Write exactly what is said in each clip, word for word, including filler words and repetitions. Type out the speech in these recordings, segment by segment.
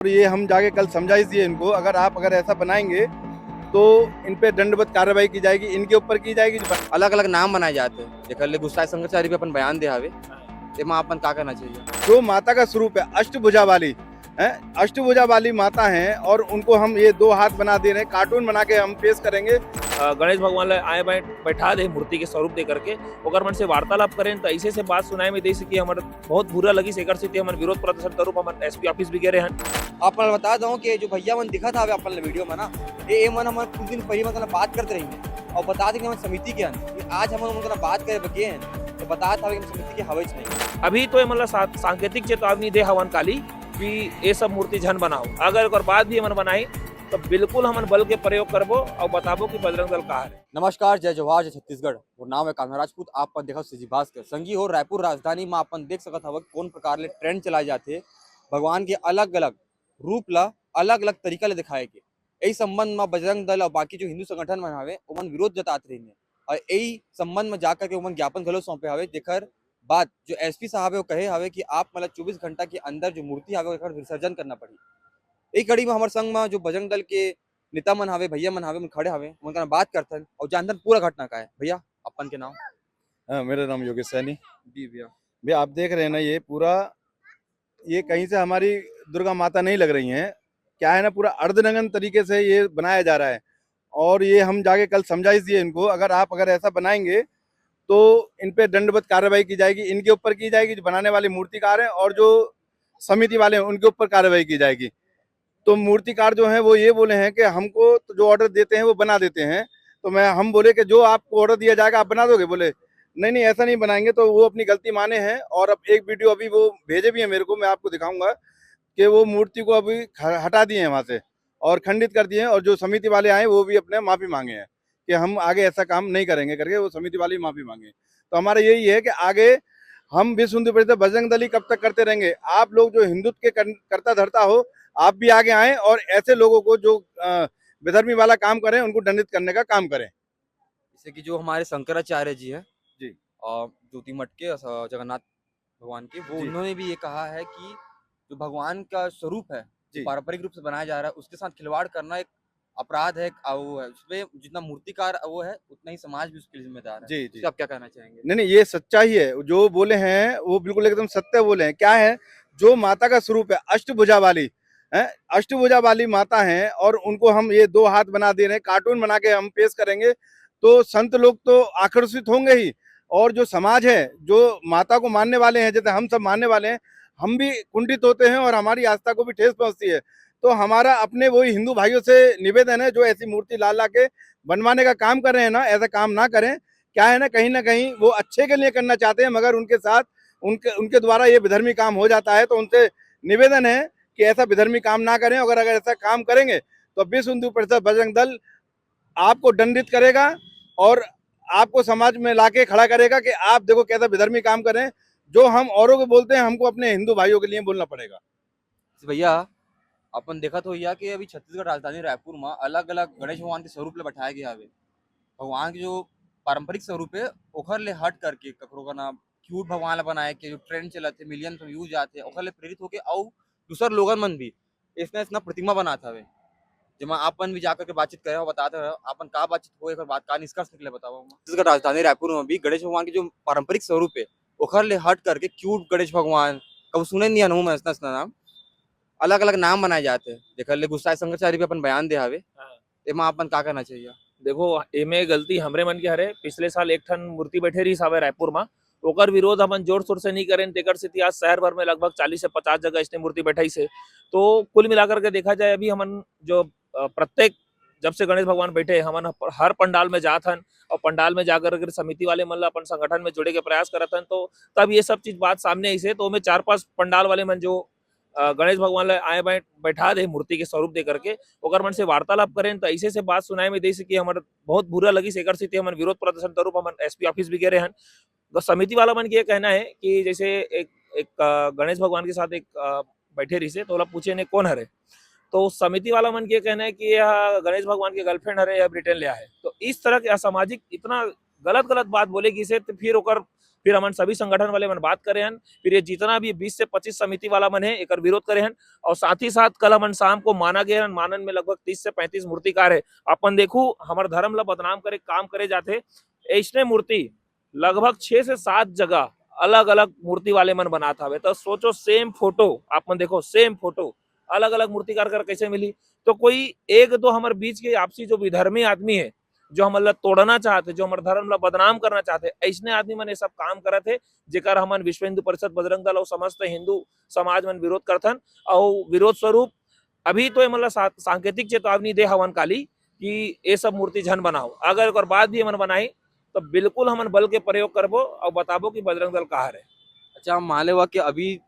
और ये हम जाके कल समझाइश दिए इनको, अगर आप अगर ऐसा बनाएंगे तो इन पे दंडवत कार्रवाई की जाएगी, इनके ऊपर की जाएगी। अलग अलग नाम बनाए जाते हैं, जेकर ले गुस्सा शंकराचार्य भी अपन बयान दे हवे, एमा अपन का करना चाहिए? जो माता का स्वरूप है अष्टभुजा वाली, है अष्टभुजा वाली माता हैं और उनको हम ये दो हाथ बना दे रहे हैं, कार्टून बना के हम पेश करेंगे। अ, गणेश भगवान ला आए बाएं बैठा दे मूर्ति के स्वरूप दे करके, ओकर मन से वार्तालाप करें तो ऐसे से बात सुनाए में देसी कि हमर बहुत बुरा लगिस, एकर सेती हमन विरोध प्रदर्शन के रूप हमन एसपी ऑफिस भी गे रहे हन। आप मन बता दो कि जो भैया मन दिखत हवे अपन ला वीडियो में ना, ये, ये मन हमन कुछ दिन पहले मतलब बात करते रही और बता दे कि हमन समिति के हन। ये आज हमन उनका बात करे बके हैं तो बता था कि हम समिति के हवे नहीं। अभी तो ये मतलब सा-, सांकेतिक चेतावनी दे हवन काली कि ये सब मूर्ति झन बनाओ, अगर ओकर बाद भी हमन बनाई तो बिल्कुल हमन बल के प्रयोग करबो और बताबो कि बजरंग दल कहाँ है। नमस्कार, जय जोहार, जय छत्तीसगढ़। मोर नाम है कान्हा राजपूत, आप अपन देखत सीजी भास्कर। संगी हो, रायपुर राजधानी में अपन देख सकत हव कि कौन प्रकार ले ट्रेंड चलाए जाथे, भगवान के अलग-अलग रूप ला अलग-अलग तरीका ले दिखाए के। यही संबंध में बजरंग दल और बाकी जो हिंदू संगठन मन हवे, ओमन विरोध जतात रहिन हे और यही संबंध में जाकर के ओमन ज्ञापन घलो सौंपे हवे, जेकर बाद जो एसपी साहब है, वो कहे हवे कि आप मतलब चौबीस घंटा के अंदर जो मूर्ति हवे, ओकर विसर्जन करना पड़ी। यही कड़ी में हमर संग में जो बजरंग दल के नेता मन हवे, भैया मन हवे, मन खड़े हवे, उनका बात करथन और जानथन पूरा घटना का है। भैया, अपन के नाम? हाँ, मेरा नाम योगेश सैनी। जी भैया। भैया, आप देख रहे हैं ना, ये पूरा, ये कहीं से हमारी दुर्गा माता नहीं लग रही हैं। क्या है ना, पूरा अर्धनग्न तरीके से ये बनाया जा रहा है और ये हम जाके कल समझाइश दिए इनको, अगर आप अगर ऐसा बनाएंगे तो इन पे दंडवत कार्रवाई की जाएगी, इनके ऊपर की जाएगी, जो बनाने वाले मूर्तिकार हैं और जो समिति वाले हैं उनके ऊपर कार्रवाई की जाएगी। तो मूर्तिकार जो हैं वो ये बोले हैं कि हमको तो जो ऑर्डर देते हैं वो बना देते हैं। तो मैं, हम बोले कि जो आपको ऑर्डर दिया जाएगा आप बना दोगे? बोले नहीं नहीं, ऐसा नहीं बनाएंगे। तो वो अपनी गलती माने हैं और अब एक वीडियो अभी वो भेजे भी हैं मेरे को, मैं आपको दिखाऊंगा कि वो मूर्ति को अभी ह-, हटा दिए हैं वहाँ से और खंडित कर दिए हैं और जो समिति वाले आए वो भी अपने माफ़ी मांगे हैं कि हम आगे ऐसा काम नहीं करेंगे करके वो समिति वाले ही माफ़ी मांगे। तो हमारा यही है कि आगे हम विश्व हिंदू परिषद बजरंग दल ही कब तक करते रहेंगे? आप लोग जो हिंदुत्व के कर-, कर्ता धर्ता हो, आप भी आगे आएं और ऐसे लोगों को जो, अ, बेधर्मी वाला काम करें, उनको दंडित करने का काम करें। जैसे कि जो हमारे शंकराचार्य जी हैं, जी। अ, ज्योति मठ के, अ, जगन्नाथ भगवान के, वो जी। उन्होंने भी ये कहा है कि जो भगवान का स्वरूप है, जो जी। पारंपरिक रूप से बनाया जा रहा है, उसके साथ खिलवाड़ करना एक अपराध है, अ, वो है, उसमें जितना मूर्तिकार वो है, उतना ही समाज भी उसके लिए जिम्मेदार है। जी, जी। इससे आप क्या कहना चाहेंगे? नहीं, नहीं, ये सच्चाई है। जो बोले हैं, वो बिल्कुल एकदम सत्य बोले हैं। क्या है, जो माता का स्वरूप है, अष्टभुजा वाली, हैं, अष्टभुजा वाली माता हैं और उनको हम ये दो हाथ बना दे रहे हैं, कार्टून बना के हम पेश करेंगे, तो संत लोग तो आकर्षित होंगे ही, और जो समाज है, जो माता को मानने वाले हैं, जैसे हम सब मानने वाले हैं, हम भी कुंठित होते हैं और हमारी आस्था को भी ठेस पहुंचती है। तो हमारा अपने वही हिंदू भाइयों से निवेदन है, जो ऐसी मूर्ति ला ला के बनवाने का काम कर रहे हैं ना, ऐसा काम ना करें। क्या है ना, कहीं ना कहीं वो अच्छे के लिए करना चाहते हैं, मगर उनके साथ, उनके, उनके द्वारा ये विधर्मी काम हो जाता है। तो उनसे निवेदन है कि ऐसा विधर्मी काम ना करें। अगर, अगर ऐसा काम करेंगे तो विश्व हिंदू परिषद बजरंग दल आपको दंडित करेगा और आपको समाज में लाके खड़ा करेगा कि आप देखो कैसा विधर्मी काम करें। जो हम औरों को बोलते हैं, हमको अपने हिंदू भाइयों के लिए बोलना पड़ेगा। जी भैया, अपन देखत होइया कि अभी छत्तीसगढ़ राजधानी रायपुर में अलग-अलग गणेश भगवान के स्वरूप ले बैठाए गए हवे। भगवान के जो पारंपरिक स्वरूप है, ओखर ले हट करके ककरो का ना क्यूट भगवान ला बनाए के जो ट्रेंड चलत है, मिलियन में व्यूज आत है, ओखर ले प्रेरित होके अउ दूसर लोगन मन भी इसने इसना प्रतिमा बनात हवे, जेमा आप मन भी जाकर के बातचीत करे हो, बतात हो, आप मन का बातचीत हो, एकर बात का निष्कर्ष निकले बताओ। छत्तीसगढ़ राजधानी रायपुर में भी गणेश भगवान के जो पारंपरिक स्वरूप है, ओखर ले हट करके क्यूट गणेश भगवान, कब सुने नहीं हूँ मैं इसना, इसना नाम, अलग-अलग नाम बनाए जात हे, जेकर ले गुस्सा शंकराचार्य भी अपन बयान दे हवे। हाँ। एमा आप मन का कहना चाहिए? देखो, एमे गलती हमरे मन के हरे। पिछले साल एक ठन मूर्ति बैठे रहिस हवे रायपुर म, ओकर विरोध हमन जोर-शोर से नहीं करेन, तेकर सेती आज शहर भर में लगभग चालीस से पचास जगह इसने मूर्ति बैठाइस हे। तो कुल मिलाकर के देखा जाए, अभी हमन जो, अ, प्रत्येक, जब से गणेश भगवान बैठे, हमन हर पंडाल में जात हन और पंडाल में जाकर के समिति वाले मन ला अपन संगठन में जोड़े के प्रयास करत हन, तो तब ये सब चीज बात सामने आइस हे। तो ओमे चार पांच पंडाल वाले मन जो अ, गणेश भगवान ला आए बाएं बैठा दे मूर्ति के स्वरूप दे करके, ओकर मन से वार्तालाप करेन, त ऐसे से बात सुनाए में देस कि हमर बहुत बुरा लगिस, एकर सेती हमन विरोध प्रदर्शन के रूप हमन एसपी ऑफिस भी गे रहे हन। तो समिति वाला मन के ये कहना है कि जैसे एक, एक, अ, गणेश भगवान के साथ एक, अ, बैठे रहिसे, तो ओला पूछे ने कौन हरे? तो समिति वाला मन के ये कहना है कि यह गणेश भगवान के गर्लफ्रेंड हरे, यह ब्रिटेन ले आए। तो इस तरह के असामाजिक इतना गलत-गलत बात बोले गिसे, तो फिर ओकर फिर हमन सभी संगठन वाले मन बात करे हन, फिर ये जितना भी बीस से पच्चीस समिति वाला मन हे, एकर विरोध करे हन। और साथ ही साथ कल हमन शाम को माना गए हन, मानन में लगभग तीस से पैंतीस मूर्तिकार हे। अपन देखू, हमर धर्म ला बदनाम करे काम करे जाथे। ऐसने मूर्ति लगभग छह से सात जगह अलग-अलग मूर्ति वाले मन बनात हवे। तो सोचो, सेम फोटो, आप मन देखो, सेम फोटो अलग-अलग मूर्तिकार कर कैसे मिली? तो कोई एक दो हमर बीच के आपसी जो विधर्मी आदमी है, जो हमन ला तोड़ना चाहते, जो हमर धर्म ला बदनाम करना चाहते, ऐसने आदमी मन ये सब काम करत हे, जेकर हमन विश्व हिंदू परिषद, बजरंग दल और समस्त हिंदू समाज मन विरोध करथन। और विरोध स्वरूप अभी तो ये मन ला सा-, सांकेतिक चेतावनी दे हवन काली कि ये सब मूर्ति झन बनाओ। अगर ओकर बाद भी हमन बनाई, तो बिल्कुल हमन बल के प्रयोग करबो और बताबो कि बजरंग दल कहाँ रहे। अच्छा, हम मान लेवा कि अभी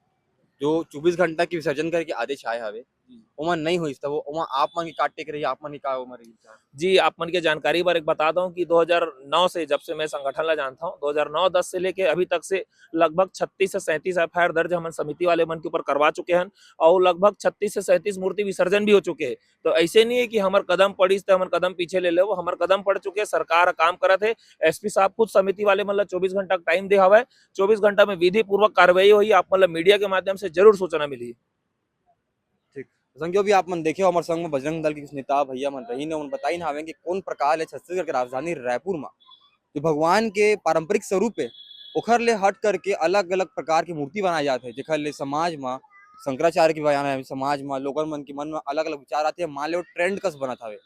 जो चौबीस घंटा के विसर्जन करके आदेश आए हवे, जी। ओमा नहीं होइस, त वो, ओमा आप मन के का टेक रही, आप मन के का ओमा रही विचार? जी, आप मन के जानकारी बर एक बता दूं कि दो हज़ार नौ से, जब से मैं संगठन ला जानता हूँ, दो हज़ार नौ दस से लेके अभी तक से लगभग छत्तीस से सैंतीस F I R दर्ज हमन समिति वाले मन के ऊपर करवा चुके हन और लगभग छत्तीस से सैंतीस मूर्ति विसर्जन भी हो चुके हैं। तो ऐसे नहीं है कि हमर कदम पड़िस त हमन कदम पीछे ले लेव, हमर कदम पड़ चुके, सरकार ह काम करत हे। S P साहब खुद समिति वाले मन ला चौबीस घंटा टाइम दे हवय, चौबीस घंटा में विधि पूर्वक कार्रवाई होही, आप मन ला मीडिया के माध्यम से जरूर सूचना मिलही। ठीक। संगियो, भी आप मन देखे हो, हमर संग में बजरंग दल के कुछ नेता भैया मन रहिन, उमन बताइन हावें कि कौन प्रकार ले छत्तीसगढ़ के राजधानी रायपुर में जो भगवान के पारंपरिक स्वरूप है, ओखर ले हट करके अलग-अलग प्रकार के मूर्ति बनाए जात हे, जेखर ले समाज म शंकराचार्य के बयान हे, समाज म लोगन मन के मन म अलग-अलग विचार आथे, मान ले वो ट्रेंड कस बनत हवे।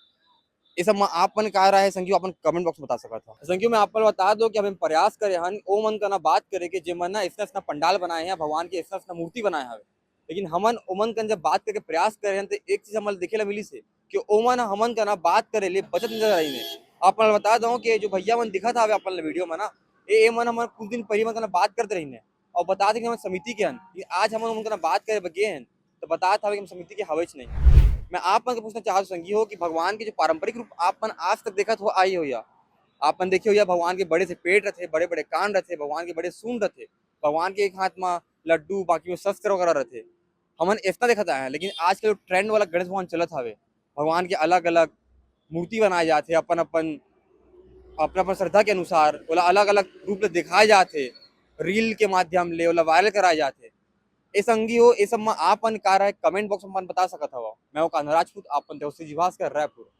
ये सब म आप मन का राय हे संगियो, अपन कमेंट बॉक्स में बता सकत हो। संगियो, मैं आप मन बता दो कि हमें प्रयास करे हन, ओ मन का ना बात करे के, जे मन ना इसना इसना पंडाल बनाए हैं, भगवान के इसना इसना मूर्ति बनाए हवे, लेकिन हमन ओमन कन जब बात करके प्रयास करे हन, तो एक चीज हमन देखे ला मिलिस हे कि ओमन हमन का ना बात करे ले बचत नजर आइन हे। आप मन बता दो कि जो भैया मन दिखत हवे अपन ला वीडियो में ना, ए, ए मन हमन कुछ दिन पहले मन का ना बात करते रहिन हे और बतात हे कि हमन समिति के हन, लेकिन आज हमन ओमन का ना बात करे बर गे हन, तो बतात हवे कि हम समिति के हवेच नहीं। मैं आप मन के पूछना चाहत संगी हो कि भगवान के जो पारंपरिक रूप आप मन आज तक देखत हो आई हो या, आप मन देखे हो या, भगवान के बड़े से पेट रथे, बड़े-बड़े कान रथे, भगवान के बड़े सूंड रथे, भगवान के एक हाथ म लड्डू, बाकी में शस्त्र वगैरह रथे। हमन एतना देखत आए हैं, लेकिन आजकल जो ट्रेंड वाला गणेश भगवान चलत हवे, भगवान के अलग-अलग मूर्ति बनाए जात हे, अपन-अपन, अपन-अपन श्रद्धा के अनुसार ओला अलग-अलग रूप ले दिखाए जात हे, रील के माध्यम ले ओला वायरल कराए जात हे। ए संगी हो, ए सब म आप मन का राय कमेंट बॉक्स में अपन बता सकत हव। मैं ओकर राजपूत, आप मन देखत हो CG भास्कर रायपुर।